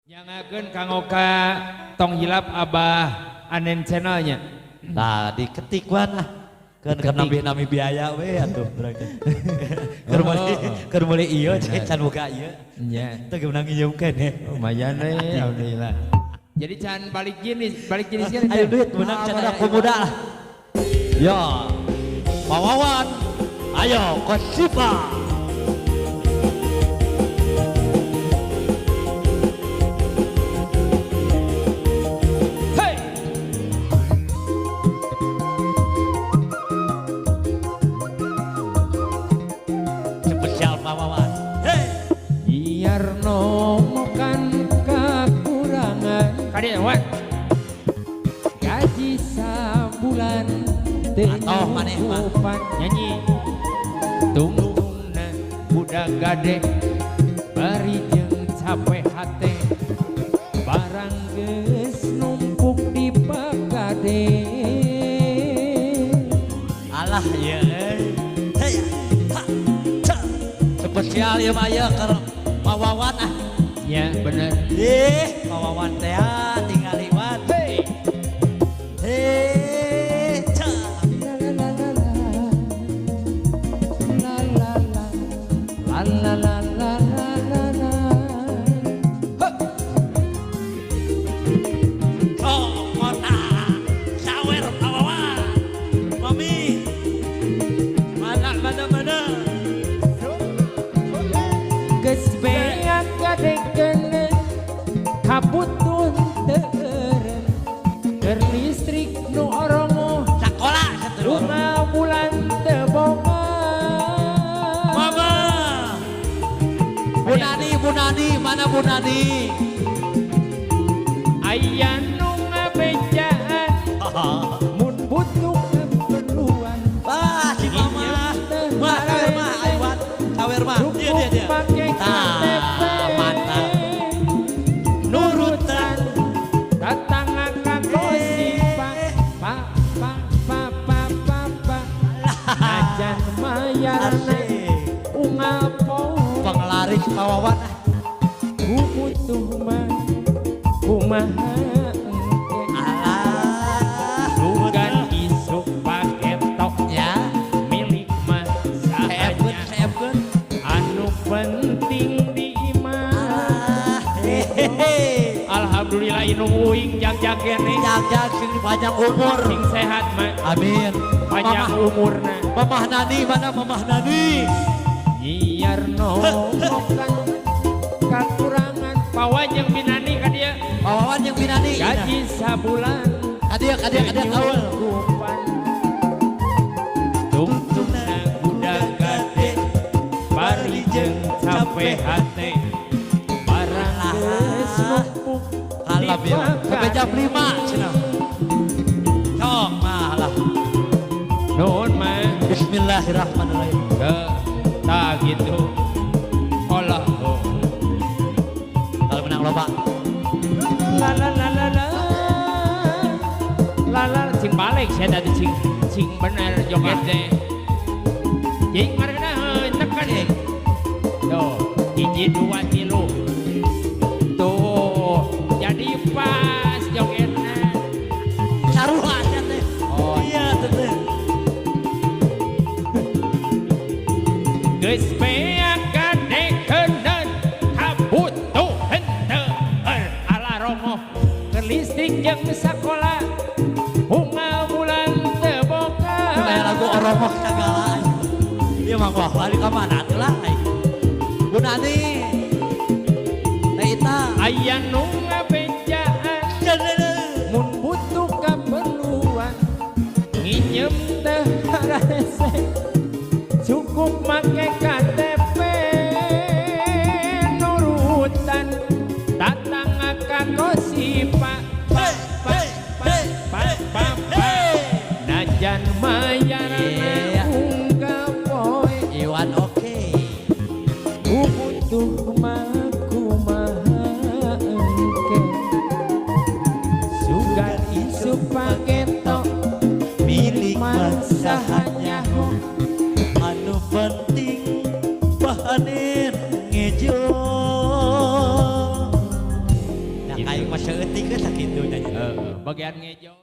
Nyangakeun kanggo ka tong hilap Abah Anen channelnya. Nah, diketik wan lah. Kan karena nami biaya we atuh berarti. Keur meuli ieu can boga ieu. Nya. Teu geunang nginjeumkeun ya. Lumayan we alhamdulillah. Jadi can balik jenis kan. Ayo duit menang can aya pemuda lah. Ya. Pawawan. Ayo Kosipa. Hey. Spesial Pawawan. Hey. Biar nomokan kekurangan. Kadieu wan. Gaji sabulan teu Atoh maneh mah. nyukupan. Nyanyi. Tungtungna budak gade bari jeung capek hate barang geus numpuk di pagade. Alah ieu euy. Hey. Ha. Ca. Spesial ieu mah ieu keur Pawawan ah. Ya bener. Ih, Pawawan teh ah tingali wan. Hey. Hei, ca. La la la la la la la la la la la la la. Huh. Oh, kota sawer Pawawan. Mami. Mana mana mana. Geus beak gadekeun kabutun teu eureun keur listrik nu oromoh Sakola satu. bunga bulan teu boga. Mama. Bu Nani, Bu Nani, mana Bu Nani? Aya nu ngabejaan mun butuh keperluan. Wah, si mama. Wah, sawer mah, ayo wan. Sawer mah. Dia dia dia. Cukup make Tah, KTP. mantap. Nurutan tatangga ka Kosipa. Pa pa pa pa pa pa. Najan mayarna Asik. unggal poe. Penglaris Pawawan ah. Ku butuh mah kumaha engke. Alah. Sugan isuk paketok Ya. milik mah Seepkeun, sahanya seepkeun. anu penting di imah. Alah. Hehehe. Alhamdulillah inung uing jag-jag keneh. Jag-jag sing panjang umur. Sing sehat mah Amin. panjang Mamah, umurna. Mamah Nani mana Mamah Nani? Nyiar nomokan kakurangan pawan yang binani ka dia Pawawan yang binani. gaji sabulan Kadia kadia kadia kaul. nyukupan. Tungtungna budak gade bari jeung capek hate barang geus numpuk di Alah biar. Sampai jam pagade. 5 cenah. Cok mah lah. Nuhun mah. Bismillahirrahmanirrahim. Ke tak gitu. Allah. Oh. Kalau menang loba. La la la la la. La la cing balik saya tadi cing cing bener joget teh. Cing margana heuh tekan. Cing. Tuh, hiji dua tilu. Tuh, jadi pas jogetna. Saruha sia teh. Oh. Iya teh. Geus beak gadekeuneuh kabutuh henteu ala romoh keur listrik jeung sakola bunga bulan teu boga. Kayak lagu oromoh sagala. Ieu mah wah balik ka mana atuh lah. Bu Nani. Teh Ita. Aya nu ngabejaan mun butuh kaperluan nginjem teh harese cukup make KTP nurutan tatangga ka Kosipa pa pa pa pa pa pa najan mayarna Iya. unggal poe Iwan oke. ku butuh mah kumaha engke sugan isuk paketok Milik mah sahanya sahanyaho anu penting pahanin ngejo. Gitu. Aing mah saeutik we sakitu nyanyi. Heeh, bagian ngejo.